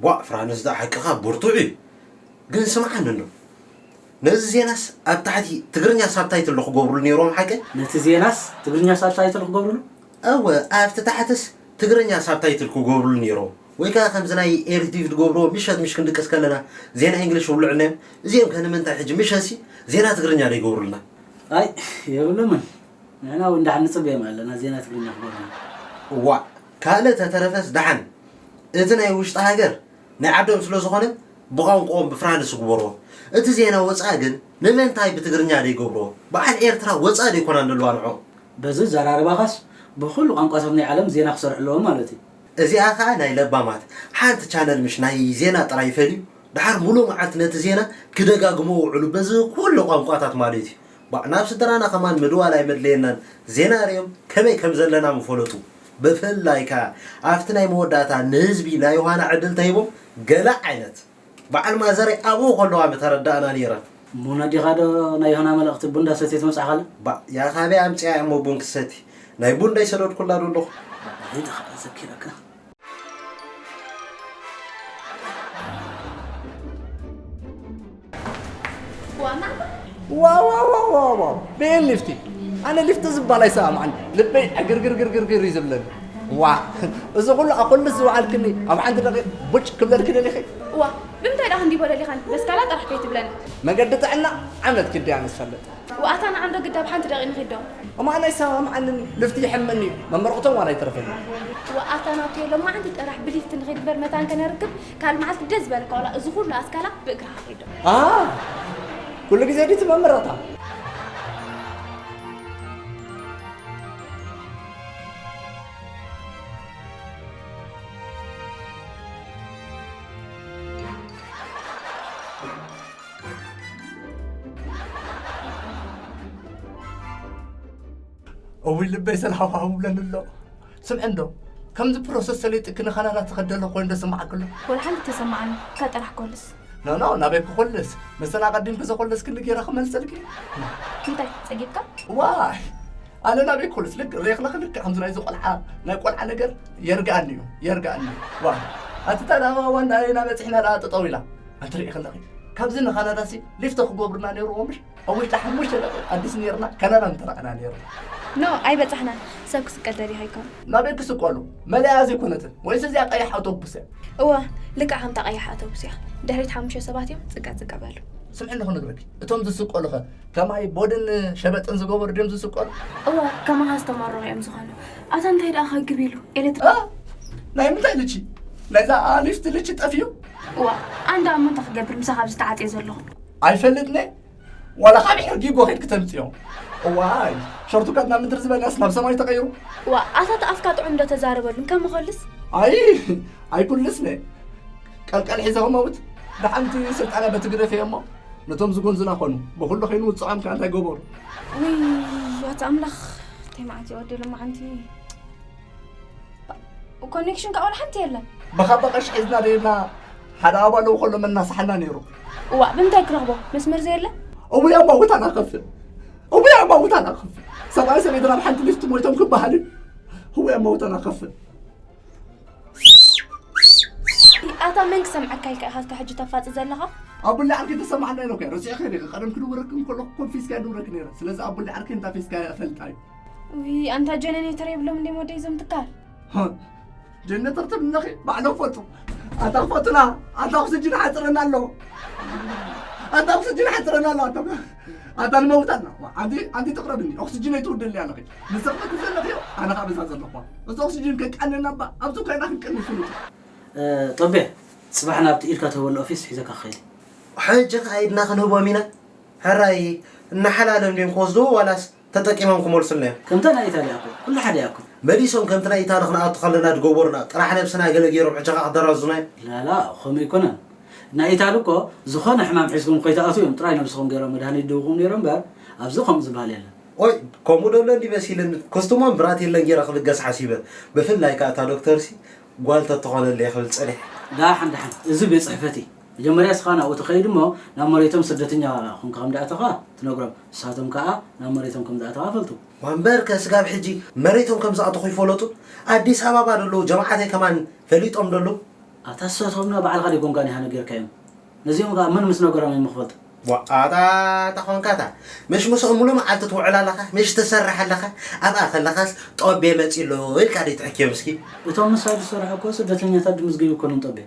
ቧእ ፍራንስ ደኣ ሓቅኻ ብርቱዕ እዩ። ግን ስምዓኒ እንዶ ነዚ ዜናስ ኣብ ታሕቲ ትግርኛ ሳብታይትል ዶ ክገብሩሉ ነይሮም ሓቀይ? ነቲ ዜናስ ትግርኛ ሳብታይትል ክገብሩሉ? እወ ኣብቲ ታሕትስ ትግርኛ ሳብታይትል ክገብሩሉ ነይሮም። ወይ ከኣ ከምዚ ናይ ኤሪ ቲቪ ዝገብርዎ ምሸት ምሽ ክንድቅስ ከለና ዜና ኢንግሊሽ ይውልዑ ኣለዮም። እዚኦም ከ ንምንታይ ሕጂ ምሸትሲ ዜና ትግርኛ ደይገብሩልና? ኣይ የብሎምን። ንሕና እውን ደሓን ንጽበዮም ኣለና ዜና ትግርኛ ክገብሩልና። እዋእ ካልእ ተተረፈስ ደሓን እቲ ናይ ውሽጢ ሃገር ናይ ዓዶም ስለ ዝኾነ ብቋንቋኦም ብፍራንስ ይግበርዎ። እቲ ዜና ወጻኢ ግን ንምንታይ ብትግርኛ ደይገብርዎ? በዓል ኤርትራ ወጻኢ ደይኮናን ዘለዋ ንዕኦም። በዚ ኣዘራርባኻስ ብኹሉ ቋንቋታት ናይ ዓለም ዜና ክሰርሑ ኣለዎም ማለት እዩ። እዚኣ ኸኣ ናይ ለባማት ሓንቲ ቻነል ምሽ ናይ ዜና ጥራይ ፈልዩ ደሓር ሙሉእ መዓልቲ ነቲ ዜና ክደጋግሞ ውዕሉ በዚ ኩሉ ቋንቋታት ማለት እዩ። ባዕ ናብ ስድራና ከማን ምድዋል ኣይመድለየናን ዜና ርእዮም ከመይ ከም ዘለና ምፈለጡ ብፍላይ ከኣ ኣብቲ ናይ መወዳእታ ንህዝቢ ናይ ዮሃና ዕድል ተሂቦም ገለ ዓይነት በዓል ማዘረይ ኣብኡ ከለዋ ምተረዳእና ነይረን። ቡን ኣዲኻ ዶ ናይ ዮሃና መልእኽቲ ቡን ዳሰትየ ትመጽእ ኣኻለ? ባዕ ያኻበይ ኣምጺኣ እሞ ቡን ክሰቲ ናይ ቡን ዳይሰደድኩላ ዶ ኣለኹ። ሄደ ኸኣ ዘኪረካ። ዋና እኮ ዋው ዋው ዋው ዋው ዋው፣ ብኤን ሊፍቲ። ኣነ ሊፍቲ ዝበሃል ኣይሰማማዕን። ልበይ ዕግርግርግርግርግር እዩ ዝብለኒ። ዋ፣ እዚ ኩሉ ኣኮልስ ዝወዓልክኒ ኣብ ሓንቲ ደቂቕ ቡጭ ክብለልኪ ደሊኺ? እዋ፣ ብምንታይ ደኣ ክንዲቦ ደሊኻን? በስካላ ጥራሕ ከይትብለኒ። መገዲ ጥዕና ዓመት ክድያ ንዝፈልጥ። ወኣታ ንዓንዶ ግዳ ብሓንቲ ደቂቕ ንኺዶ። እማ ኣነ ኣይሰማማዓንን፣ ልፍቲ ይሕመኒ እዩ። መመርቕቶም ዋላ ይተረፈኒ። ወኣታ ናቱ የሎ፣ መዓንቲ ጥራሕ ብሊፍቲ ንኺድ እምበር መታን ከነርክብ፣ ካልእ መዓልቲ ደስ ዝበለካ ዋላ እዚ ኩሉ ኣስካላ ብእግርኻ ኺዶ። ኣ፣ ኩሉ ግዜ ድዩ እቲ መመረቕታ? እውይ ልበይ ሰላም ሃቡ ብለኒ ኣሎ። ስምዒ እንዶ፣ ከምዚ ፕሮሰስ ሰሊጥኪ ንካናዳ ትኸዲ ኣለኹ ኮይኑ ዶ ስምዓኪ ኣሎ? ወላ ሓንቲ ተሰማዓኒ፣ እካ ጥራሕ ኮልስ። ኖ፣ ኖ፣ ናበይ ክኾልስ? መሰል ኣቐዲምኪ ዘኾለስክኒ ጌረ ክመልሰልኪ? እንታይ፣ ጸጊብካ? ዋይ፣ ኣነ ናበይ ክኾልስ? ልክ ሬኽለኽ ልክ ከምዚ ናይዚ ቆልዓ፣ ናይ ቆልዓ ነገር የርግኣኒ እዩ፣ የርግኣኒ እዩ። ዋይ፣ ኣቲ ታዲያ ዋና ኣየና በጺሕና ደኣ ጠጠው ኢላ? ኣንቲ ርኢ ከለኺ፣ ካብዚ ንካናዳሲ ሊፍቶ ክገብሩና ነይርዎም ምሽ? ኣብ ውሽጢ ሓሙሽተ ደቂቕ ኣዲስ ነይርና፣ ካናዳ ምተረኣና ነይርና። ኖ፣ ኣይበጻሕናን። ሰብ ክስቀል ደሊኻ ኣይኮነን። ናበይ ክስቀሉ? መለያ ዘይኮነትን። ወይስ እዚኣ ቀያሕ ኣውቶቡስ እያ? እወ፣ ልክዕ ከምታ ቀያሕ ኣውቶቡስ እያ። ድሕሪት ሓሙሽተ ሰባት እዮም፣ ጽቀ ጽቀ በሉ። ስምዒ እንዶ ክነግረኪ፣ እቶም ዝስቀሉ ኸ ከማይ ቦድን ሸበጥን ዝገበሩ ድዮም ዝስቀሉ? እወ፣ ከማኻ ዝተመረቑ እዮም ዝኾኑ። ኣታ እንታይ ደኣ ከግብ ኢሉ? ኤሌክትሪክ እ? ናይ ምንታይ ልቺ? ናይዛ ሊፍት ልቺ ጠፊኡ? እዋ፣ ኣንዳ እሞ እንታይ ክገብር ምሳኻ ኣብዚ ተዓጽየ ዘለኹ? ኣይፈልጥን እየ። ዋላ ካብ ሕርጊ ጎ ኸይድኪ ተምጽዮ። እዋይ፣ ሸርቱካት ናብ ምድሪ ዝበልናስ ናብ ሰማይ ተቐይሩ። ዋ፣ ኣታ እቲ ኣፍካ ጥዑም ዶ ተዛረበሉን ከም ኾልስ? ኣይ፣ ኣይኩልስነ። ቀልቀል ሒዘ ክመውት። ደሓንቲ ስልጣና በቲ ግደፈ እሞ ነቶም ዝጎንዙና ኮኑ። ብኹሉ ኸይኑ ውጽዖም ከኣ እንታይ ገበሩ? ውይ፣ ኣታ ኣምላኽ፣ እንታይ መዓት እዩ ወዲ ሎማዓንቲ። ኮኔክሽን ከዓ ወላ ሓንቲ የለን። ብኻባ ቀሽ ሒዝና ደይብና ሓደ ኣባሉ ከሎ መናሳሓና ነይሩ። እዋ፣ ብምንታይ ክረኽቦ? መስመር ዘየለ? እውይ ኣማውታና ከፍል። እውይ ኣማውታና ከፍል። ሰብኣይ ሰበይትና ኣብ ሓንቲ ሊፍት ሞይቶም ክበሃል እዩ። እውይ ኣማውታና ከፍል። ኣታ መን ክሰምዓካ ኢልካ ኢኻ እስካ ሕጂ ተፋጽ ዘለኻ? ኣብ ብላዕ ዓርኪ ተሰማዕና ኢሎካ ረሲዕካ ኢኻ። ቀደም ክድውረክን ከለኹ ኮንፊስካ ድውረክ ነይረ። ስለዚ ኣብ ብላዕ ዓርኪ እንታፊስካ እፈልጣ እዩ። ውይ፣ ኣንታ ጀነሬተር የብሎም እንዴ ወደይ እዞም ትካል? ሃ፣ ጀነተር ትብለኺ ባዕሎም ፈልጡ። ኣታ ክፈቱና፣ ኣታ ኦክስጅን ሓፅረና ኣሎ። ኣታ ኦክስጅን ሓፅረና ኣሎ። ኣታ ኣታ ንመውት ኣለና። ኣንቲ ኣንቲ ትቕረብኒ። ኦክስጅን ኣይትውድልኒ ኣለኺ። ንስኺ ትዘለኺ ኣነ ካብ እዛ ዘለኹዋ። እዚ ኦክስጅን ከቃንና እባ ኣብቲ ኮይና ክንቀኒ ፍሉጥ። እ፣ ጦቤ፣ ጽባሕ ናብቲ ኢድካ ትህበሉ ኦፊስ ሒዘካ ክኸይድ። ሕጂ ከኣ ኢድና ክንህቦም ኢና። ሕራይ እናሓላለም ድዮም ክወስድዎ ዋላስ ተጠቂሞም ክመልሱልና እዮም? ከምታ ናይ ኢታሊ እኮ፣ ኩሉ ሓደ እያ እኮ። መሊሶም ከምቲ ናይ ኢታሊ ክንኣቱ ከለና ዝገበሩና፣ ጥራሕ ነብስና ገለ ገይሮም ሕጂ ከኣ ክደራዙና እዮም። ላላ፣ ከምኡ ኣይኮነን። ናይ ኢታሊ እኮ ዝኾነ ሕማም ሒዝኩም ከይትኣትዉ እዮም ጥራይ ነብስኹም ገይሮም መድሃኒት ድህብኹም ነይሮም እምበር፣ ኣብዚ ከምኡ ዝበሃል የለን። ኦይ፣ ከምኡ ደሎ እንዲ መሲልኒ፣ ክስትሞን ብራቴለን ገይረ ክብገስ ሓሲበ። ብፍላይ ከኣ እታ ዶክተርሲ ጓል ተትኾነለይ ክብል ጸኒሐ። ደሓን፣ ደሓን። እዚ ቤት ጽሕፈት እዩ። መጀመርያ እስኻ ናብኡ ትኸይድ እሞ፣ ናብ መሬቶም ስደተኛ ኹንካ ከም ደኣተኻ ትነግሮም። ንሳቶም ከኣ ናብ መሬቶም ከም ዝኣተኻ ይፈልጡ። ዋምበር ከ ስጋብ ሕጂ መሬቶም ከም ዝኣተኹ ይፈለጡ? ኣዲስ ኣበባ ዘለዉ ጀማዓተይ ከማን ፈሊጦም ደለዉ? ኣታ ንሳቶም ንባዕልኻ ደይኮንካን ኢኻ ነጊርካዮም። ነዚኦም ከኣ መን ምስ ነገሮም እዮም ክፈልጡ? ዋኣታ ተኾንካታ። ምሽ ምስኦም ሙሉ መዓልቲ ትውዕል ኣለኻ፣ ምሽ ትሰርሕ ኣለኻ፣ ኣብኣ ከለኻስ ጦቤ መጺ ኣሎ ኢልካ ደይትሕክዮም እስኪ? እቶም ምሳይ ዝሰርሑ እኮ ስደተኛታት ድምዝገቡ እኮ እዮም ጦቤ።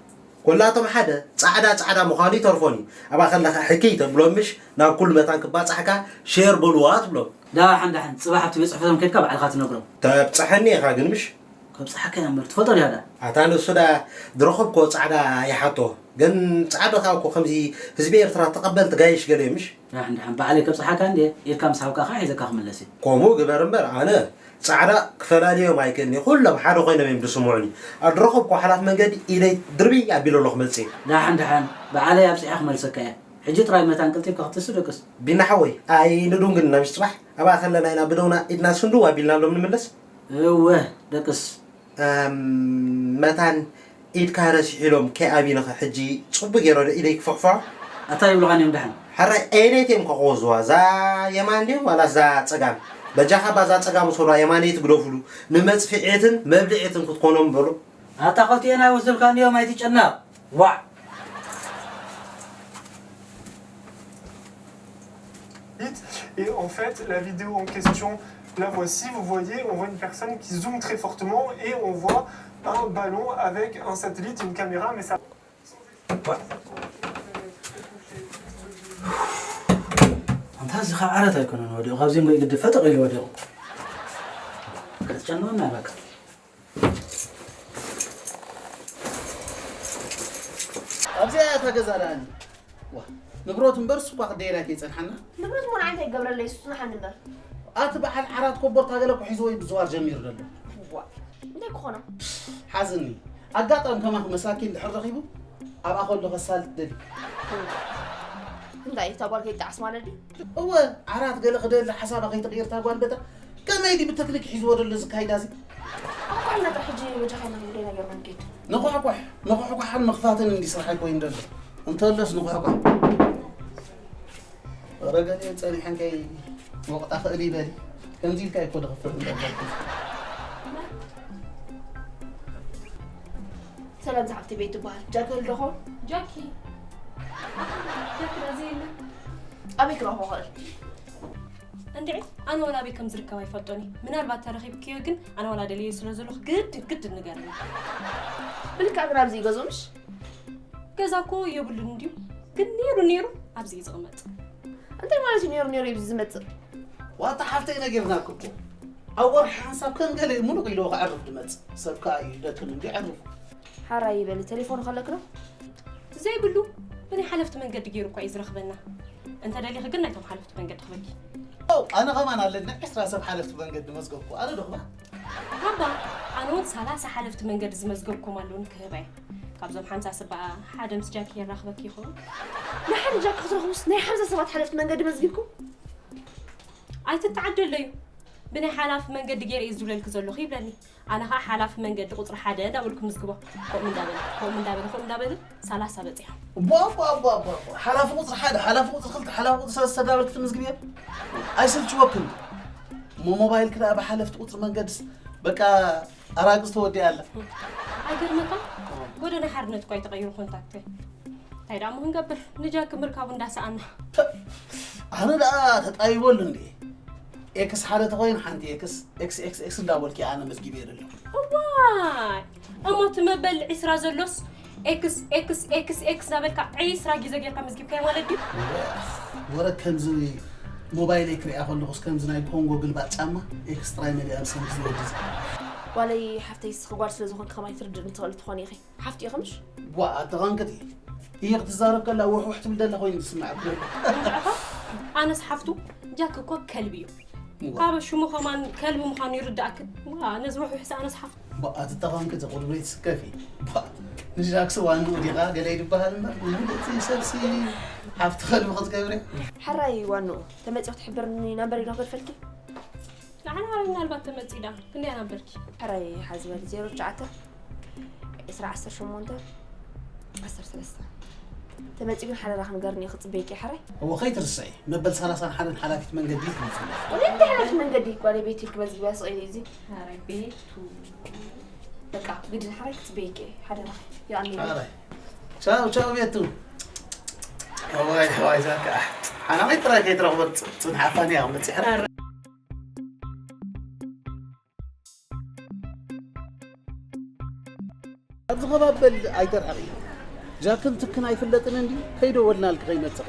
ኩላቶም ሓደ፣ ጻዕዳ ጻዕዳ ምዃኑ ይተርፎን እዩ። ኣብኣ ከለኻ ሕክይ ተብሎም ምሽ ናብ ኩሉ መታን ክባጻሕካ ሼር በልዋ ትብሎም። ዳሓን ዳሓን ጽባሕ ኣብቲ ቤት ጽሕፈቶም ከድካ ባዕልኻ ትነግሮም። ተብጽሐኒ ኢኻ ግን ምሽ? ከብጽሓካ እያ እምበር ትፈልጦ ዲኻ ደኣ? ኣታ ንሱ ደኣ ዝረኸብኮ ጻዕዳ ይሓቶ። ግን ጻዕዳ ከኣ እኮ ከምዚ ህዝቢ ኤርትራ ተቐበልቲ ጋይሽ ገለ እዩ ምሽ? ዳሓን ዳሓን ባዕለይ ከብጽሓካ እንድየ ኢልካ ምስ ሃብካ ከኣ ሒዘካ ክምለስ እየ። ከምኡ ግበር እምበር ኣነ ጻዕዳ ክፈላልዮም ኣይክእልን እየ። ኩሎም ሓደ ኮይኖም እዮም ዝስምዑኒ። ኣብ ዝረኸብኮ ሓላፍ መንገዲ ኢደይ ድርብይ ኣቢለ ኣለኹ መጽእ። ዳሓን ዳሓን ባዕለይ ኣብጺሐ ክመልሰካ እየ። ሕጂ ጥራይ መታን ቀልጢፍካ ክትስእ ደቅስ። ቢና ሓወይ ኣይንዱንግን ኢና ምሽ ጽባሕ ኣብኣ ከለና ኢና ብደውና ኢድና ስንድው ኣቢልናሎም ንምለስ። እወ ደቅስ። እም፣ መታን ኢድካ ረሲሑ ኢሎም ከይኣብዩንኸ ሕጂ ጽቡቕ ገይረ ዶ ኢደይ ክፍሕፍሖ? ኣታ ይብሉኻን እዮም ደሓን። ሕራይ ኣየነይቲ እዮም ከ ክወስድዋ? እዛ የማን ድዮም ዋላ እዛ ጸጋም? በጃኻ እባ እዛ ጸጋም ውሰድዋ፣ የማነይቲ ግደፉሉ። ንመጽፍዒትን መብልዒትን ክትኮኖም በሉ። ኣታ ኸልቲኤን ኣይወስዱልካን እዮም ኣይትጨነቕ። ዋዕ። Et en fait, la vidéo en question, la voici, vous voyez, on voit une personne qui zoome très fortement et on voit un ballon avec un satellite, une caméra, mais ça... ኣንታ እዚ ካብ ዓራት ኣይኮነን ወዲቑ፣ ካብዚኦም ገይ ግዲ ፈጠቕ ኢሉ ወዲቑ። ክትጨንወና በቃ። ኣብዚኣ እያ እታ ገዛ ደኣኒ። ዋ፣ ንብረት እምበር እሱ እኳ ክደየላ ከይጸንሓና። ንብረት እሞ ንዓይ እንታይ ክገብረለይ፣ እሱ ጽናሓኒ እምበር። ኣቲ በዓል ዓራት ኮቦርታ ገለ እኮ ሒዝዎ እዩ ምዝዋር ጀሚሩ ዘሎ። ዋ፣ እንታይ ክኾና? ሓዝኒ። ኣጋጣሚ ከማኺ መሳኪን ድሕር ረኺቡ ኣብኣ ከሎ ከሳልጥ ደልዩ። እንታይ እታ ጓል ከይጣዓስ ማለት ድዩ? እወ፣ ዓራት ገለ ክደሊ ሓሳባ ከይትቕይር እታ ጓል በታ ከመይ ድዩ ብተክኒክ ሒዝዎ ዘሎ ዝካይዳ እዚ? ኣቋልና ጥራሕ ሕጂ በጃኻ ኢና ክንደይ ነገር መንገድ ንኹሕኳሕ ንኹሕኳሕን ምኽፋትን እንዲ ስራሕ ኮይኑ ዘሎ እንተሎስ ንኹሕኳሕ ረገለ ጸኒሐን ከይ ወቕጣ ክእል ይበል ከምዚ ኢልካ ይኮ ድኽፍል እንዳልኩ ሰላም ዝሓፍቲ ቤት ትበሃል ጃከል ዶኾ ጃኪ ጃኪ ዳዘ የለ ኣበይ ክረኽቦ ኽእል እንድዒ ኣነ ዋላ ኣበይ ከም ዝርከብ ኣይፈልጦን እየ ምናልባት ተረኺብክዮ ግን ኣነ ዋላ ደልየ ስለ ዘለኹ ግድን ግድን ንገርኒ ብልክዕ ግን ኣብዚ ይገዝኡ ምሽ ገዛ እኮ የብሉን እንድዩ ግን ነይሩ ነይሩ ኣብዚ እዩ ዝቕመጥ እንታይ ማለት እዩ ነይሩ ነይሩ እዩ ዝመፅእ ዋታ ሓፍተይ ነጊርናክ እኮ ኣብ ወርሒ ሓንሳብ ከም ገለ እዩ ሙሉቕ ኢልዎ ክዕርፍ ድመጽእ ሰብ ከኣ እዩ ደክም እንዲ ዕርፍ ሓራይ ይበሊ ቴሌፎኑ ከለክ ዶ ዘይብሉ ብናይ ሓለፍቲ መንገዲ ገይሩ እኳ እዩ ዝረኽበና እንተ ደሊኺ ግን ናይቶም ሓለፍቲ መንገዲ ክበኪ ኣነ ኸማን ኣለኒ ዕስራ ሰብ ሓለፍቲ መንገዲ መዝገብኩ ኣነ ዶ ኽባ ሃባ ኣነ እውን ሰላሳ ሓለፍቲ መንገዲ ዝመዝገብኩም ኣለውን ክህባ እየ ካብዞም ሓምሳ ስባ ሓደ ምስ ጃኪ የራኽበኪ ይኸውን ንሓደ ጃክ ክትረኽቡስ ናይ ሓምሳ ሰባት ሓለፍቲ መንገዲ መዝጊብኩም ኣይትተዓደለዩ ብናይ ሓላፊ መንገዲ ገይረ እየ ዝብለልኪ ዘለኹ ይብለኒ ኣነ ኸዓ ሓላፊ መንገዲ ቁፅሪ ሓደ እንዳበልኩ ምዝግቦ ከምኡ እንዳበለ ከምኡ እንዳበለ ከምኡ እንዳበለ ሰላሳ በፂሖም ሓላፊ ቁፅሪ ሓደ ሓላፊ ቁፅሪ ክልተ ሓላፊ ቁፅሪ ሰለስተ እንዳበልክ ትምዝግብ እየ ኣይስልችወክን እሞ ሞባይልክ ደኣ ብሓለፍቲ ቁፅሪ መንገድስ በቃ ኣራግፅ ተወዲኣ ኣላ ኣይገርመካ ጎደና ሓርነት እኳ ይተቐይሩ ኮንታክተይ እንታይ ደኣ እሞ ክንገብር ንጃኪ ምርካቡ እንዳሰኣና ኣነ ደኣ ተጣይበሉ እንዴ ኤክስ ሓደ ተኾይን ሓንቲ ኤክስ ኤክስ ኤክስ ኤክስ እንዳበልኪ ኣነ መዝጊበ የለ እዋይ እሞ እቲ መበል ዒስራ ዘሎስ ኤክስ ኤክስ ኤክስ ኤክስ እናበልካ ዒስራ ግዜ ጌርካ መዝጊብካዮ ማለት ድዩ ወረ ከምዚ ሞባይለይ ክሪኣ ከለኹስ ከምዚ ናይ ኮንጎ ግልባጥ ጫማ ኤክስ ጥራይ መሊኣ ምስ ከምዚ ዝወዲ ጓለይ ሓፍተይ ስኺ ጓል ስለ ዝኾንኪ ከማይ ትርድእኒ ትኽእሊ ትኾኒ ኢኺ ሓፍቲ ኢኺ ምሽ ዋ ተቐንቅጢ እየ ክትዛረብ ከላ ውሕውሕ ትብል ደላ ኮይኑ ዝስምዐ ኣነስ ሓፍቱ ጃክ እኮ ከልቢ እዩ ካብ ሽሙ ከማን ከልቢ ምዃኑ ይርዳእክን ነዚ ውሕውሕ ሰኣነስ ሓፍቱ ኣቲ ተቐንቅጢ ቁድብለይ ትስከፊ ንጃክስ ዋንኡ ዲኻ ገለ ይድበሃል እምበር እቲ ሰብሲ ሓፍቲ ከልቢ ክትገብሪ ሓራይ ዋንኡ ተመፂኦ ትሕብርኒ ናምበር ኢሎ ክገድፈልኪ ንዓና ምናልባት ተመፂዳ ክንደይ ኣናበርኪ ሕራይ ሓዚ በል ዜሮ ትሽዓተ ዕስራ ዓሰርተ ሸሞንተ ዓሰርተ ሰለስተ ተመፂኡ ግን ሓደራ ክንገርኒ እዩ ክፅበየኪ ሕራይ እወ ከይትርስዒ መበል ሰላሳን ሓደን ሓላፊት መንገዲ ትመፅእ ወደ እንታይ ሓላፊት መንገዲ ጓለ ቤት ኢልክ መዝግብያ ስቕ ኢሉ እዚ ሕራይ ቤቱ በቃ ግድን ሕራይ ክፅበየኪ እየ ሓደራ ይኣኒ ሕራይ ቻው ቻው ቤቱ ዋይ ዋይ ዛካ ሓናቀይ ጥራይ ከይትረኽቦ ፅንሓፋን እያ መፅሕራ ኣብዚ ከባቢ በል ኣይተርሕቕ እዩ ጃክን ትክን ኣይፍለጥን እንዲ ከይደወልናልክ ከይመፅኻ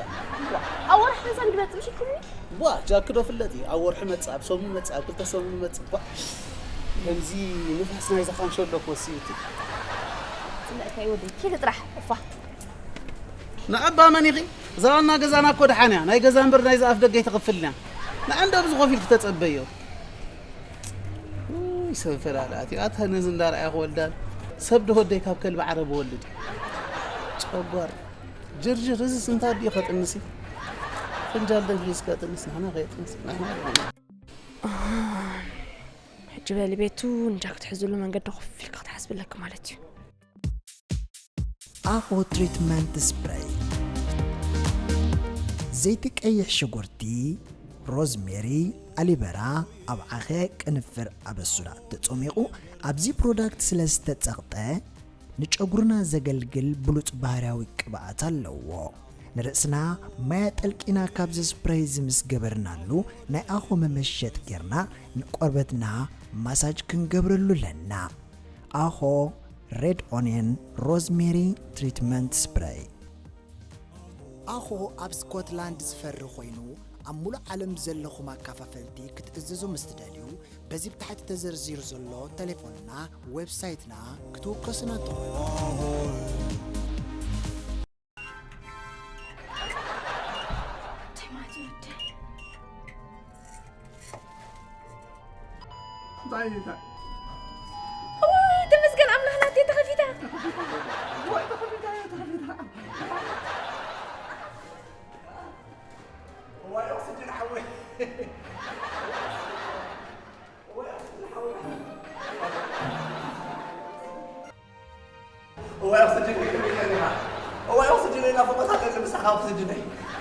ኣብ ወርሒ ሓንሳብ ድመፅእ ምሽትኩምኒ ዋ ጃክ ዶ ፍለጥ እዩ ኣብ ወርሒ መፅእ ኣብ ሰሙን መፅእ ኣብ ክልተ ሰሙን መፅእ ኳ ከምዚ ንፋስ ናይዛ ካንሸሎ ክወስዩቲ ፅለእካይ ወደይ ኪድ ጥራሕ እፋ ንኣባ መን ኢኺ እዛ ዋና ገዛና እኮ ደሓን እያ ናይ ገዛ እምበር ናይዛ ኣፍ ደገ ኣይተኸፍልን እያ ንዓንዳ ብዝኾፍ ኢልክ ተፀበዮ ውይ ሰብ ፈላለኣት እዩ ኣታ ነዚ እንዳረኣያ ክወልዳን ሰብ ዶ ወደይ ካብ ከልቢ ዓረብ ወልድ ጨጓር ጅርጅር እዚስ እንታይ ድዩ ከጥንስ እዩ ፍንጃል ደም ሒዝካ ጥንስ ንሕና ከየጥንስ ንሕና ሕጂ በሊ ቤቱ እንጃ ክትሕዝሉ መንገዲ ኮፍ ኢልካ ክትሓስብ ኣለኪ ማለት እዩ ኣኾ ትሪትመንት ስፕረይ ዘይቲ ቀይሕ ሽጉርቲ ሮዝሜሪ ኣሊበራ ኣብ ዓኸ ቅንፍር ኣበሱዳ ተጾሚቑ ኣብዚ ፕሮዳክት ስለ ዝተጸቕጠ ንጨጉርና ዘገልግል ብሉጽ ባህርያዊ ቅብኣት ኣለዎ ንርእስና ማይ ኣጠልቂና ካብዚ ስፕሬይ እዚ ምስ ገበርናሉ ናይ ኣኾ መመሸጥ ጌርና ንቆርበትና ማሳጅ ክንገብረሉ ኣለና። ኣኾ ሬድ ኦንየን ሮዝሜሪ ትሪትመንት ስፕሬይ። ኣኾ ኣብ ስኮትላንድ ዝፈሪ ኮይኑ ኣብ ሙሉእ ዓለም ዘለኹም ኣካፋፈልቲ ክትእዝዙ ምስ ትደልዩ በዚ ብታሕቲ ተዘርዚሩ ዘሎ ቴሌፎንና ዌብሳይትና ክትውከሱና ትኽእሉ። እንታይ እዩ እንታይ? እዋይ፣ ተመስገን ኣምላኽ ናተይ ተኸፊታ። እዋይ፣ ተኸፊታ እያ፣ ተኸፊታ። እዋይ፣ ኦክስጅን ሓወይ። እዋይ፣ ኦክስጅን ሓወይ። እዋይ ኦክስጅን ይክልከል ኢኻ። እዋይ ኦክስጅን ናፍቆት ኣለኒ ምሳኻ ኦክስጅን።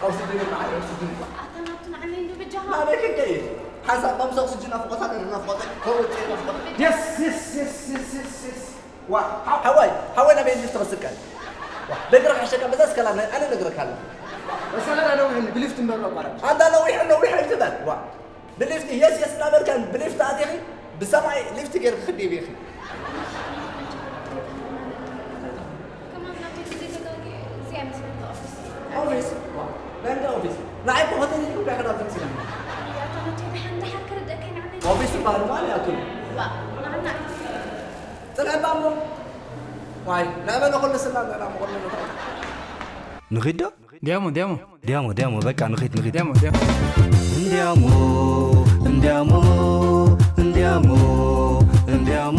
ኦክስጅን በዓል ኦክስጅን። ኣታ ናቱ ንዓለይ እንዶ በጃኻ። ናበይ ክንከይድ? ሓንሳብ ባምሳ ኦክስጅን ናፍቆት ኣለኒ ናፍቆት። ከውጽእ ናፍቆት። የስ የስ የስ የስ የስ የስ። ዋ ሓ- ሓዋይ ሓዋይ ናበይ እንድሽ ተኸስከል። ዋ በግርኻ ሕሸካ በዛ እስከላ ናይ ኣነ ነግረካ ኣለኹ። በሰላም ኣለውህኒ ብሊፍት እምበር ነው ኣቋራጭ። ኣንታ ነዊሕ ነዊሕ ኣይትበል። ዋ ብሊፍቲ የስ የስ እናበልካ ብሊፍቲ ኣቲኺ ብሰማይ ሊፍቲ ጌርኪ ክድይብ ኢኺ። ኦፊስ ናይ እንታይ ኦፊስ? ንዓይ እኮ ሆቴል ኢልኩም እንታይ ክዳብ ዘምሲለኒ? ኦፊስ ዝበሃል ማለት ኣቱ ጽንዕባ እሞ ዋይ ናይ መን ኩሉ ስላ ንዕና መቆሎ ንታው ንኺድ ዶ? ዲያሞ ዲያሞ ዲያሞ ዲያሞ በቃ ንኺድ ንኺድ። ዲያሞ ዲያሞ እንዲያሞ እንዲያሞ እንዲያሞ እንዲያሞ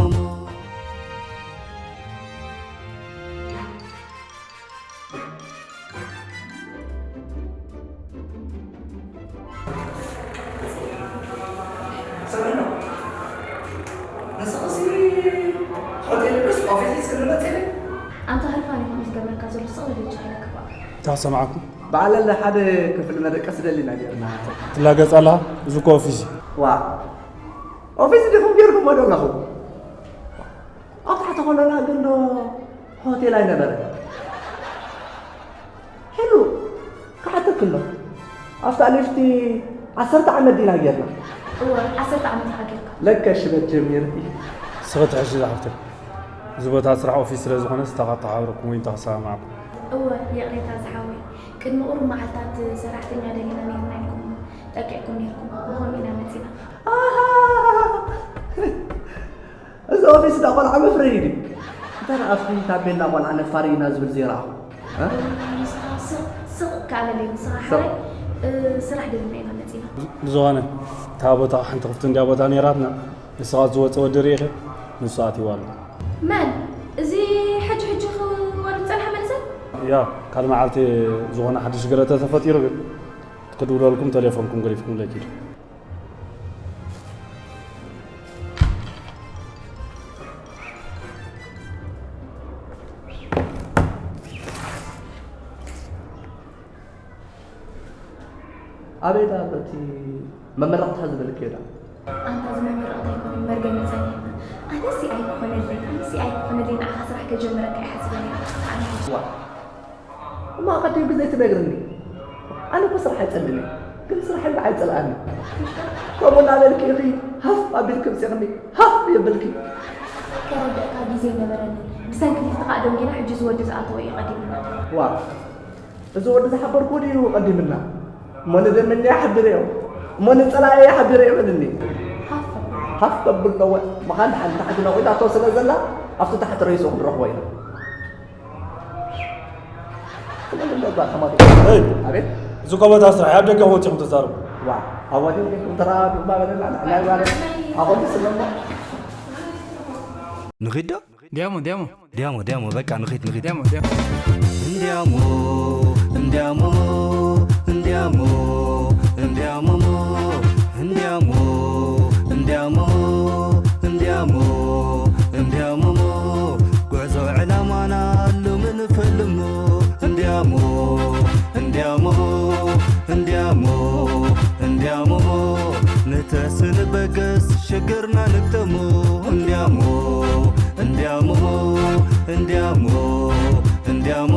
ኣንታ ህርፋን እዩ ከምኡ ዝገብረካ ዘሎ ስቕ ኢለ በጃኻ ኢለካ እባ። እንታይ ክሰምዓኩም? በዓል ኣለ ሓደ ክፍሊ መደቀሲ ደሊና ኔርና። ትላገጽ ኣለኻ? እዚ እኮ ኦፊስ እዩ። ዋእ ኦፊስ ዲኹም ጌርኩሞ ዘለኹም? ኣብ ታሕቲ ኮለና ግን ዶ ሆቴል ኣይነበረን? ሕሉ ክሓተኪ ኣሎ ኣብታ ሊፍቲ ዓሰርተ ዓመት ዲና ጌርና? እወ ዓሰርተ ዓመት ኢኻ ጌርካ። ለከ ሽበት ጀሚርኪ። ስኽቲ ሕጂ ዝሓፍተይ እዚ ቦታ ስራሕ ኦፊስ ስለ ዝኾነ ስታፍ ኣተሓባብረኩም ወይ እንተኽሰማማዕኩም። እወ ይቕሬታ ዝሓወይ ቅድሚ ቁሩብ መዓልታት ሰራሕተኛ ደሊና ኔርና ኢልኩም ጠቂዕኩም ኔርኩም ብኸምኡ ኢና መጺና። ኣሃ እዚ ኦፊስ እንዳ ቆልዓ መፍረዪ ድዩ? እንታይ ደኣ ኣብቲ ታቤላ ቆልዓ ነፋሪ ኢና ዝብል ዘይረኣኹ? እ? ንስኻ ስቕ ስቕ ከኣለለይ ንስኻ ሓራይ ስራሕ ደሊና ኢና መጺና። ብዝኾነ እታ ቦታ ሓንቲ ክፍቲ እንድያ ቦታ ነይራትና ንስኻ ዝወፀ ወዲ ርኢኺ ንሱ ኣትይዋ ኣሎ። መን? እዚ ሕጂ ሕጂ ክወርድ ዝጸንሐ መንእሰይ? ያ ካልእ መዓልቲ ዝኾነ ሓድሽ ግረ ተተፈጢሩ ግን ክድውለልኩም ተሌፎንኩም ገዲፍኩምለይ ኪዱ። ኣበይ ደኣ በቲ መመረቕታ ዝበልክዮ ደኣ? ኣንታ እዚ መመረቕታ ኣይኮነን መርገም እዩ ጸኒሕና። ኣነሲ ኣይኮነለይ ኣነሲ ኣይኮነለይ ንዓኻ ስራሕ ከጀምረካ ይሓስበ ነይረ። ኣነ ሕጂ ዋእ እሞ ኣቐዲምኪ ዘይትነግርኒ? ኣነ እኮ ስራሕ ኣይጸልእን እየ፣ ግን ስራሕ እንድዒ ኣይጸልኣኒ። ከምኡ እናበልኪ ኢኺ ሃፍ ኣቢልኪ ኣምጺእክኒ፣ ሃፍ የብልኪ። ከረድኣካ ግዜ ኣይነበረንን። ብሰንኪ ሊፍቲ ከኣ ደንጒና፣ ሕጂ እዚ ወዲ ዝኣተወ እዩ ቀዲሙና። ዋእ እዚ ወዲ ዝሓበርክዎ ድዩ ቀዲምና? እሞ ንደመኛ ይሓብር እዮ እሞ ንጸላኢ ይሓብር እዮ በልኒ። ሃፍ ከብል። ሃፍ ከብል ነወ ምኻን ደሓን ታሕቲ ነቒላቶ ስለ ዘላ ኣብቲ ታሕቲ ረይሱ ክንረኽቦ ኢና። ስለምንታይ እባ ከማኹም? ኣይ፣ ኣቤት። እዚ እኮ ቦታ ስራሕ ኣብ ደገ ወጺኹም ተዛረቡ። ዋ፣ ኣብ ወዲን ዲኩም ተራኣዱ እባ በለና፣ ንሕና ይባለ። ኣኾንዲ ስለሞ። ንኺድ ዶ? ዲያሞ ዲያሞ ዲያሞ ዲያሞ በቃ ንኺድ ንኺድ። ዲያሞ ዲያሞ እንዲያሞ እንዲያሞ እንዲያሞ እንዲያሞ እንዲያሞ እንዲያሞ እንዲያሞ እንዲያሞ ጉዕዞ ዕላማና ሎሚ ንፈልሞ እንዲያሞ እንዲያሞ እንዲያሞ እንዲያሞ ንተስንበገስ ሽግርና ንግጠሞ እንዲያሞ እንዲያሞ እንዲያሞ እንዲያሞ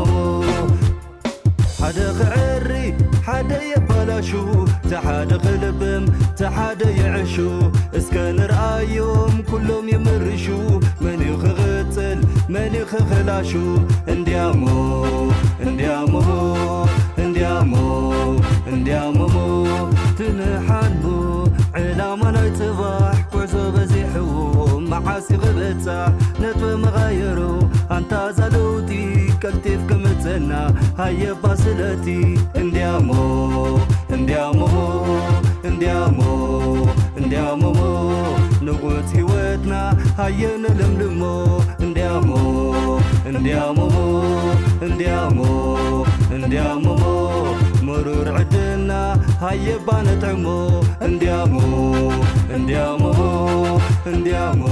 ሓደ ክዕረ ሹ ተሓደ ክልብም ተሓደ ይዕሹ። እስከ ንርኣዮም ኩሎም ይምርሹ። መን እዩ ክቕጽል መን እዩ ክኽላሹ? እንዲያሞ እንዲያሞ እንዲያሞ እንዲያሞ ትንሓልሞ ዕላማ ናይ ጽባሕ ጉዕዞ በዚሕዎ። መዓስ ክበጻሕ ነጥበ መቓየሮ ኣንታ እዛ ለውጢ ቀልጢፍ ክምጸና ሃየባ ስለቲ። እንዲያሞ እንዲያሞ እንዲያሞ እንዲያሞ ንቑት ህይወትና ሃየ ነለምልሞ። እንዲያሞ እንዲያሞ እንዲያሞ እንዲያሞ ምሩር ዕድልና ሃየባ ነጥዕሞ። እንዲያሞ እንዲያሞ እንዲያሞ